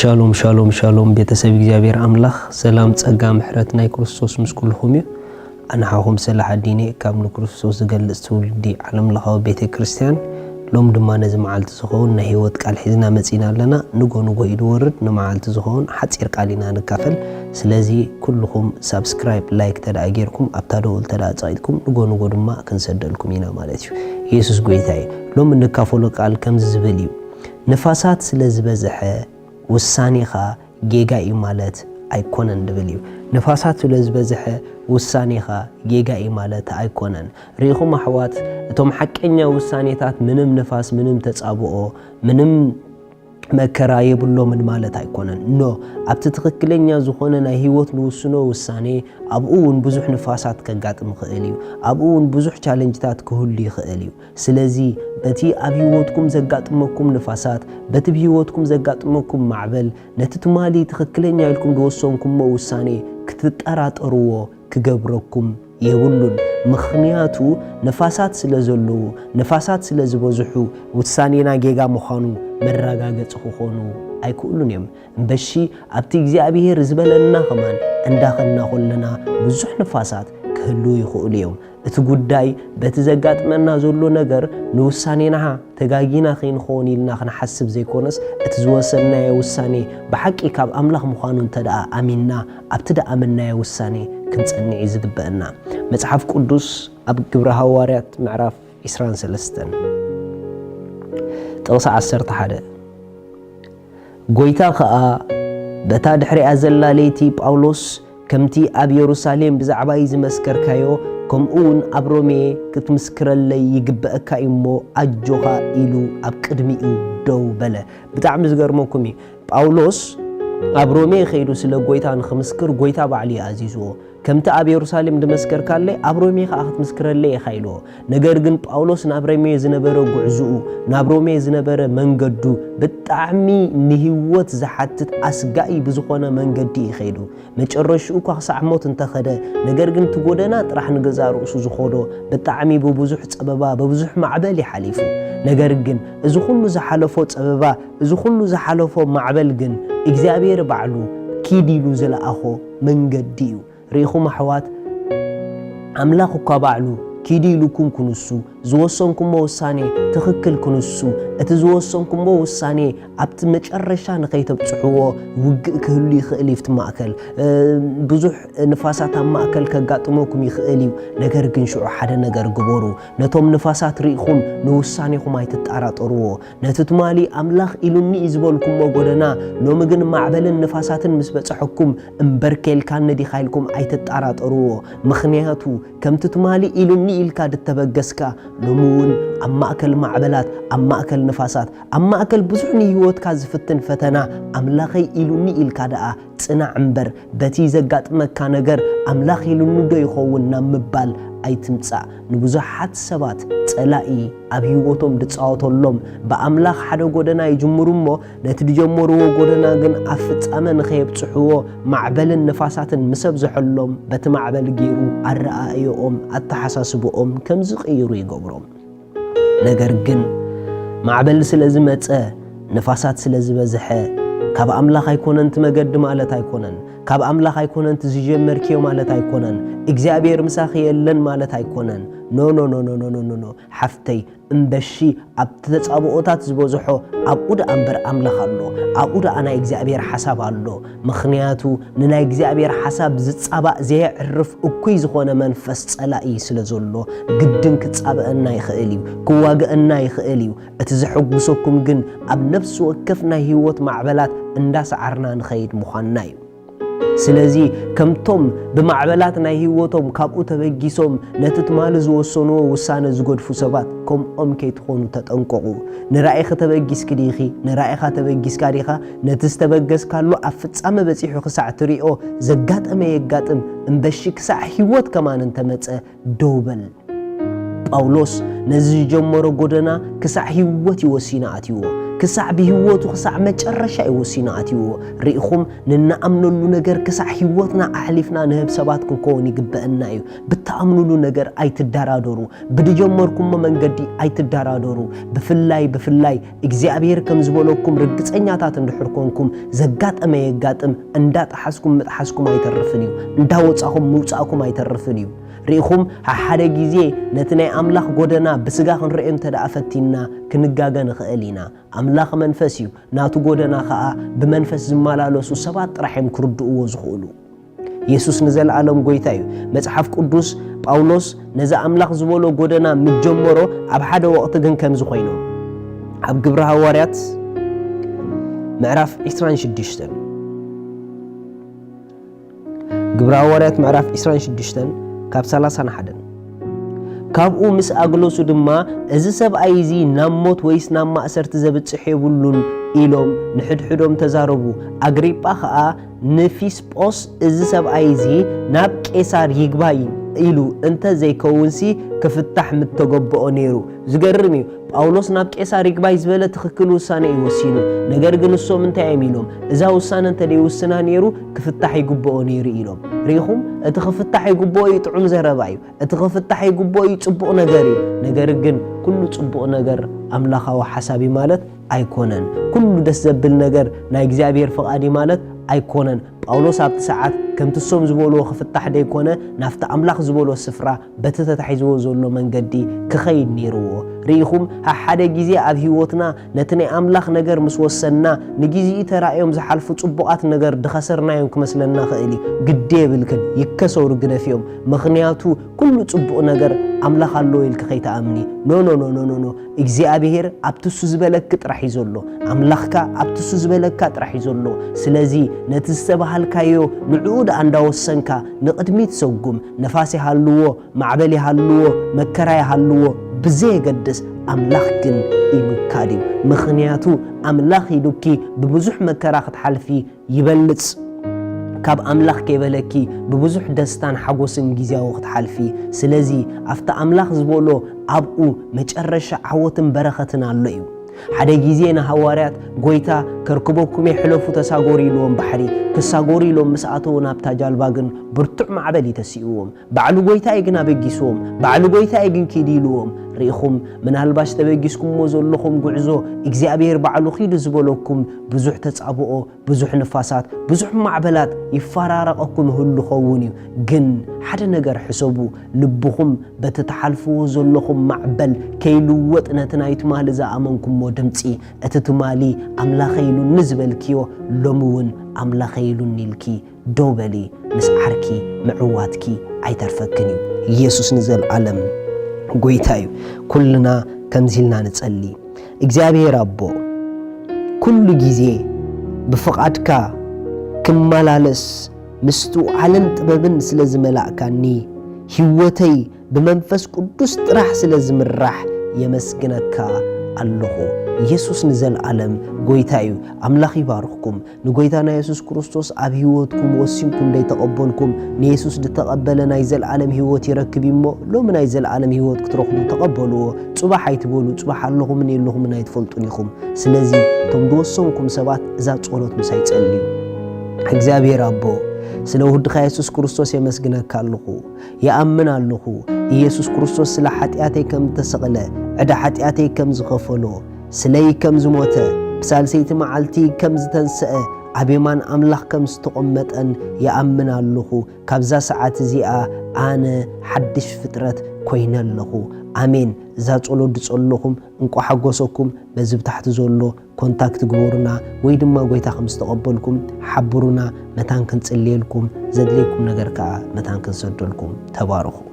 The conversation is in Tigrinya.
ሻሎም ሻሎም ሻሎም፣ ቤተሰብ እግዚኣብሔር ኣምላኽ፣ ሰላም ጸጋ ምሕረት ናይ ክርስቶስ ምስ ኩልኹም እዩ። ኣንሓኹም ሰላሕ ኣዲነ ካብ ንክርስቶስ ዝገልጽ ትውልዲ ዓለም ለኻዊ ቤተ ክርስቲያን። ሎም ድማ ነዚ መዓልቲ ዝኸውን ናይ ህይወት ቃል ሒዝና መጺና ኣለና። ንጎ ንጎ እዩ ዝወርድ፣ ንመዓልቲ ዝኸውን ሓጺር ቃል ኢና ንካፈል። ስለዚ ኩልኹም ሳብስክራይብ፣ ላይክ ተደኣ ጌርኩም ኣብታ ደውል ተደኣ ጸቒጥኩም ንጎ ንጎ ድማ ክንሰደልኩም ኢና ማለት እዩ። ኢየሱስ ጎይታ እዩ። ሎም እንካፈሎ ቃል ከምዚ ዝብል እዩ። ንፋሳት ስለ ዝበዝሐ ውሳኔኻ ጌጋ እዩ ማለት ኣይኮነን ድብል እዩ። ንፋሳት ስለ ዝበዝሐ ውሳኔኻ ጌጋ እዩ ማለት ኣይኮነን። ርኢኹም ኣሕዋት፣ እቶም ሓቀኛ ውሳኔታት ምንም ንፋስ፣ ምንም ተጻብኦ፣ ምንም መከራ የብሎምን ማለት ኣይኮነን። ኖ፣ ኣብቲ ትኽክለኛ ዝኾነ ናይ ህይወት ንውስኖ ውሳኔ፣ ኣብኡ እውን ብዙሕ ንፋሳት ከጋጥም ይኽእል እዩ። ኣብኡ እውን ብዙሕ ቻለንጅታት ክህሉ ይኽእል እዩ። ስለዚ በቲ ኣብ ህይወትኩም ዘጋጥመኩም ንፋሳት፣ በቲ ኣብ ህይወትኩም ዘጋጥመኩም ማዕበል፣ ነቲ ትማሊ ትኽክለኛ ኢልኩም ዝወሰንኩሞ ውሳኔ ክትጠራጠርዎ ክገብረኩም የብሉን። ምኽንያቱ ንፋሳት ስለ ዘለዉ፣ ንፋሳት ስለ ዝበዝሑ ውሳኔና ጌጋ ምዃኑ መረጋገጺ ክኾኑ ኣይክእሉን እዮም። እምበሺ ኣብቲ እግዚኣብሔር ዝበለና ኸማን እንዳኸድና ኾለና ብዙሕ ንፋሳት ክህልዉ ይኽእሉ እዮም። እቲ ጉዳይ በቲ ዘጋጥመና ዘሎ ነገር ንውሳኔና ተጋጊና ከይንኸውን ኢልና ክንሓስብ ዘይኮነስ፣ እቲ ዝወሰንናዮ ውሳኔ ብሓቂ ካብ ኣምላኽ ምዃኑ እንተ ደኣ ኣሚንና፣ ኣብቲ ደኣመንናዮ ውሳኔ ክንጸንዕ እዩ ዝግበአና። መጽሓፍ ቅዱስ ኣብ ግብረ ሃዋርያት ምዕራፍ ዒስራን ሰለስተን ጥቕሲ ዓሰርተ ሓደ፣ ጎይታ ኸኣ በታ ድሕሪኣ ዘላ ለይቲ ጳውሎስ ከምቲ ኣብ የሩሳሌም ብዛዕባይ ዝመስከርካዮ፣ ከምኡ እውን ኣብ ሮሜ ክትምስክረለይ ይግበአካ እዩ እሞ፣ ኣጆኻ ኢሉ ኣብ ቅድሚኡ ደው በለ። ብጣዕሚ ዝገርመኩም እዩ። ጳውሎስ ኣብ ሮሜ ከይዱ ስለ ጎይታ ንኽምስክር ጎይታ ባዕሉ እዩ ኣዚዝዎ። ከምቲ ኣብ የሩሳሌም ዝመስከርካለይ ኣብ ሮሜ ኸኣ ክትምስክረለይ ኢኻ ኢልዎ። ነገር ግን ጳውሎስ ናብ ሮሜ ዝነበረ ጉዕዝኡ፣ ናብ ሮሜ ዝነበረ መንገዱ ብጣዕሚ ንህይወት ዝሓትት ኣስጋኢ ብዝኾነ መንገዲ እዩ ከይዱ። መጨረሽኡ እኳ ክሳዕ ሞት እንተኸደ፣ ነገር ግን እቲ ጎደና ጥራሕ ንገዛእ ርእሱ ዝኸዶ ብጣዕሚ ብብዙሕ ጸበባ፣ ብብዙሕ ማዕበል እዩ ሓሊፉ። ነገር ግን እዚ ኹሉ ዝሓለፎ ጸበባ፣ እዚ ኹሉ ዝሓለፎ ማዕበል ግን እግዚኣብሔር ባዕሉ ኪድ ኢሉ ዝለኣኾ መንገዲ እዩ። ርኢኹም ኣሕዋት፣ ኣምላኽ እኳ ባዕሉ ኪዱ ኢሉኩም ክንሱ፣ ዝወሰንኩሞ ውሳኔ ትኽክል ክንሱ፣ እቲ ዝወሰንኩሞ ውሳኔ ኣብቲ መጨረሻ ንኸይተብጽሕዎ ውግእ ክህሉ ይኽእል እዩ። ኣብቲ ማእከል፣ እ፣ ብዙሕ ንፋሳት ኣብ ማእከል ከጋጥመኩም ይኽእል እዩ። ነገር ግን ሽዑ ሓደ ነገር ግበሩ። ነቶም ንፋሳት ርኢኹም ንውሳኔኹም ኣይትጠራጠርዎ። ነቲ ትማሊ ኣምላኽ ኢሉኒ እዩ ዝበልኩሞ ጎደና፣ ሎሚ ግን ማዕበልን ንፋሳትን ምስ በጽሐኩም፣ እምበር ከልካኒ ዲኻ ኢልኩም ኣይትጠራጠርዎ። ምኽንያቱ፣ ከምቲ ትማሊ ኢሉኒ ኢልካ ድተበገስካ፣ ሎሚ እውን ኣብ ማእከል ማዕበላት፣ ኣብ ማእከል ንፋሳት፣ ኣብ ማእከል ብዙሕ ንህይወትካ ዝፍትን ፈተና፣ ኣምላኸይ ኢሉኒ ኢልካ ደኣ ጽናዕ እምበር፣ በቲ ዘጋጥመካ ነገር ኣምላኽ ኢሉኒ ዶ ይኸውን ናብ ምባል ኣይትምጻእ። ንብዙሓት ሰባት ጸላኢ ኣብ ህይወቶም ድጻወተሎም፣ ብኣምላኽ ሓደ ጎደና ይጅምሩ እሞ፣ ነቲ ዝጀመርዎ ጎደና ግን ኣብ ፍጻመ ንኸየብጽሕዎ፣ ማዕበልን ንፋሳትን ምስ ኣብዝሐሎም፣ በቲ ማዕበል ገይሩ ኣረኣእዮኦም፣ ኣተሓሳስብኦም ከም ዝቕይሩ ይገብሮም። ነገር ግን ማዕበል ስለ ዝመጸ፣ ንፋሳት ስለ ዝበዝሐ፣ ካብ ኣምላኽ ኣይኮነን እቲ መገዲ ማለት ኣይኮነን። ካብ ኣምላኽ ኣይኮነን እቲ ዝጀመርክዮ ማለት ኣይኮነን። እግዚኣብሔር ምሳኺ የለን ማለት ኣይኮነን። ኖ፣ ኖ፣ ኖ፣ ኖ፣ ኖ፣ ኖ፣ ኖ፣ ኖ። ሓፍተይ፣ እምበሺ ኣብቲ ተጻብኦታት ዝበዝሖ ኣብኡ ደኣ እምበር ኣምላኽ ኣሎ። ኣብኡ ደኣ ናይ እግዚኣብሔር ሓሳብ ኣሎ። ምኽንያቱ ንናይ እግዚኣብሔር ሓሳብ ዝጻባእ ዘየዕርፍ እኩይ ዝኾነ መንፈስ ጸላኢ ስለ ዘሎ፣ ግድን ክጻበኣና ይኽእል እዩ፣ ክዋግኣና ይኽእል እዩ። እቲ ዘሐጉሰኩም ግን ኣብ ነፍሲ ወከፍ ናይ ህይወት ማዕበላት እንዳሰዓርና ንኸይድ ምዃንና እዩ። ስለዚ ከምቶም ብማዕበላት ናይ ህይወቶም ካብኡ ተበጊሶም ነቲ ትማሊ ዝወሰንዎ ውሳነ ዝገድፉ ሰባት፣ ከምኦም ከይትኾኑ ተጠንቀቑ። ንራኢኺ ተበጊስኪ ዲኺ? ንራኢኻ ተበጊስካ ዲኻ? ነቲ ዝተበገስካሉ ኣብ ፍጻመ በጺሑ ክሳዕ ትሪኦ፣ ዘጋጠመ የጋጥም፣ እምበሺ ክሳዕ ህይወት ከማን እንተመጸ ደው በል። ጳውሎስ ነዚ ዝጀመሮ ጎደና ክሳዕ ህይወት እዩ ወሲኑ ኣትይዎ። ክሳዕ ብህይወቱ ክሳዕ መጨረሻ እዩ ወሲኑ ኣትይዎ። ርኢኹም፣ ንንኣምነሉ ነገር ክሳዕ ህይወትና ኣሕሊፍና ንህብ ሰባት ክንከውን ይግበአና እዩ። ብትኣምኑሉ ነገር ኣይትደራደሩ። ብድጀመርኩሞ መንገዲ ኣይትደራደሩ። ብፍላይ ብፍላይ እግዚኣብሔር ከም ዝበለኩም ርግጸኛታት እንድሕር ኮንኩም፣ ዘጋጠመ የጋጥም፣ እንዳጠሓስኩም ምጥሓስኩም ኣይተርፍን እዩ። እንዳወጻኹም ምውጻእኩም ኣይተርፍን እዩ። ርኢኹም፣ ሓሓደ ግዜ ነቲ ናይ ኣምላኽ ጎደና ብስጋ ክንርእዮ እንተ ደኣ ፈቲንና፣ ክንጋገ ንኽእል ኢና። ኣምላኽ መንፈስ እዩ። ናቱ ጎደና ኸኣ ብመንፈስ ዝመላለሱ ሰባት ጥራሕ እዮም ክርድእዎ ዝኽእሉ። የሱስ ንዘለኣለም ጐይታ እዩ። መጽሓፍ ቅዱስ ጳውሎስ ነዚ ኣምላኽ ዝበሎ ጎደና ምስ ጀመሮ ኣብ ሓደ ወቕቲ ግን ከምዚ ኾይኑ። ኣብ ግብሪ ሃዋርያት ምዕራፍ ዕስራን ሽዱሽተን፣ ግብሪ ሃዋርያት ምዕራፍ ዕስራን ሽዱሽተን ካብ ሰላሳን ሓደን። ካብኡ ምስ ኣግለሱ ድማ፣ "እዚ ሰብኣይ እዚ ናብ ሞት ወይስ ናብ ማእሰርቲ ዘብጽሕ የብሉን?" ኢሎም ንሕድሕዶም ተዛረቡ። ኣግሪጳ ኸኣ ንፊስጶስ፣ "እዚ ሰብኣይ እዚ ናብ ቄሳር ይግባይ ኢሉ እንተ ዘይከውንሲ ክፍታሕ ምተገብኦ ነይሩ።" ዝገርም እዩ። ጳውሎስ ናብ ቄሳር ይግባይ ዝበለ ትኽክል ውሳነ እዩ ወሲኑ። ነገር ግን እሶም እንታይ እዮም ኢሎም? "እዛ ውሳነ እንተ ደይውስና ነይሩ ክፍታሕ ይግብኦ ነይሩ" ኢሎም። ርኢኹም? እቲ ክፍታሕ ይግብኦ እዩ ጥዑም ዘረባ እዩ። እቲ ክፍታሕ ይግብኦ እዩ ጽቡቕ ነገር እዩ። ነገር ግን ኩሉ ጽቡቕ ነገር ኣምላኻዊ ሓሳብ እዩ ማለት ኣይኮነን። ኩሉ ደስ ዘብል ነገር ናይ እግዚኣብሔር ፍቓድ እዩ ማለት ኣይኮነን። ጳውሎስ ኣብቲ ሰዓት ከምቲ እሶም ዝበልዎ ክፍታሕ ደይኮነ፣ ናብቲ ኣምላኽ ዝበሎ ስፍራ በቲ ተታሒዝዎ ዘሎ መንገዲ ክኸይድ ነይርዎ። ርኢኹም፣ ሓሓደ ግዜ ኣብ ህይወትና ነቲ ናይ ኣምላኽ ነገር ምስ ወሰንና፣ ንግዜኡ ተራእዮም ዝሓልፉ ጽቡቓት ነገር ድኸሰርናዮም ክመስለና ኽእል እዩ። ግዲ የብልክን፣ ይከሰሩ ግደፍዮም። ምኽንያቱ ኩሉ ጽቡቕ ነገር ኣምላኽ ኣለዎ ኢልኪ ኸይትኣምኒ። ኖ፣ ኖ፣ ኖ፣ ኖ፣ ኖ፣ ኖ። እግዚኣብሄር ኣብቲ እሱ ዝበለኪ ጥራሕ እዩ ዘሎ። ኣምላኽካ ኣብቲ እሱ ዝበለካ ጥራሕ እዩ ዘሎ። ስለዚ ነቲ ዝተባሃልካዮ ንዕኡ ደኣ እንዳወሰንካ ንቕድሚት ሰጉም። ነፋስ ይሃልዎ፣ ማዕበል ይሃልዎ፣ መከራ ይሃልዎ፣ ብዘየገድስ ኣምላኽ ግን ኢሉካ ድዩ? ምኽንያቱ ኣምላኽ ኢሉኪ ብብዙሕ መከራ ክትሓልፊ ይበልጽ። ካብ ኣምላኽ ከይበለኪ ብብዙሕ ደስታን ሓጎስን ግዜያዊ ክትሓልፊ። ስለዚ ኣብቲ ኣምላኽ ዝበሎ ኣብኡ መጨረሻ ዓወትን በረኸትን ኣሎ እዩ። ሓደ ግዜ ንሃዋርያት፣ "ጐይታ፣ ከርክበኩም እየ፣ ሕለፉ፣ ተሳገሩ" ኢልዎም ባሕሪ። ክሳገሩ ኢሎም ምስ ኣተዉ ናብታ ጃልባ ግን ብርቱዕ ማዕበል እዩ ተሲእዎም። ባዕሉ ጐይታ እዩ ግን ኣበጊስዎም። ባዕሉ ጐይታ እዩ ግን ኪዱ ኢልዎም። ርኢኹም፣ ምናልባሽ ተበጊስኩምዎ ዘለኹም ጉዕዞ እግዚኣብሔር ባዕሉ ኪዱ ዝበለኩም ብዙሕ ተጻብኦ፣ ብዙሕ ንፋሳት፣ ብዙሕ ማዕበላት ይፈራረቐኩም ይህሉ ኸውን እዩ። ግን ሓደ ነገር ሕሰቡ፣ ልብኹም በቲ ትሓልፍዎ ዘለኹም ማዕበል ከይልወጥ ነቲ ናይ ትማሊ ዝኣመንኩሞ ድምጺ፣ እቲ ትማሊ ኣምላኸይ ኢሉኒ ዝበልክዮ ሎሚ እውን ኣምላኸይ ኢሉኒ ኢልኪ ደው በሊ፣ ምስ ዓርኪ ምዕዋትኪ ኣይተርፈክን እዩ። ኢየሱስ ንዘለኣለም ጐይታ እዩ። ኩልና ከምዚ ኢልና ንጸሊ። እግዚኣብሔር ኣቦ፣ ኩሉ ግዜ ብፍቓድካ ክመላለስ ምስትውዓልን ጥበብን ስለ ዝመላእካኒ፣ ህይወተይ ብመንፈስ ቅዱስ ጥራሕ ስለ ዝምራሕ የመስግነካ ኣለኹ። ኢየሱስ ንዘለኣለም ጐይታ እዩ። ኣምላኽ ይባርኽኩም። ንጐይታና የሱስ ክርስቶስ ኣብ ህይወትኩም ወሲንኩም ደይተቐበልኩም፣ ንየሱስ ዝተቐበለ ናይ ዘለኣለም ህይወት ይረክብ እዩ እሞ፣ ሎሚ ናይ ዘለኣለም ህይወት ክትረኽቡ ተቐበልዎ። ጽባሕ ኣይትበሉ፣ ጽባሕ ኣለኹምን የለኹምን ኣይትፈልጡን ኢኹም። ስለዚ እቶም ዝወሰንኩም ሰባት እዛ ጸሎት ምሳይ ጸልዩ። እግዚኣብሔር ኣቦ፣ ስለ ውድኻ የሱስ ክርስቶስ የመስግነካ ኣለኹ። ይኣምን ኣለኹ፣ ኢየሱስ ክርስቶስ ስለ ሓጢኣተይ ከም ዝተሰቕለ፣ ዕዳ ሓጢኣተይ ከም ዝኸፈሎ፣ ስለይ ከም ዝሞተ፣ ብሳልሰይቲ መዓልቲ ከም ዝተንስአ፣ ኣብ የማን ኣምላኽ ከም ዝተቖመጠን ይኣምን ኣለኹ። ካብዛ ሰዓት እዚኣ ኣነ ሓድሽ ፍጥረት ኮይነ ኣለኹ። ኣሜን። እዛ ጸሎት ዝጸለኹም እንቋ ሓጎሰኩም። በዚ ብታሕቲ ዘሎ ኮንታክት ግበሩና፣ ወይ ድማ ጐይታ ከም ዝተቐበልኩም ሓብሩና። መታን ክንጽልየልኩም፣ ዘድልየኩም ነገር ከኣ መታን ክንሰደልኩም። ተባረኹ።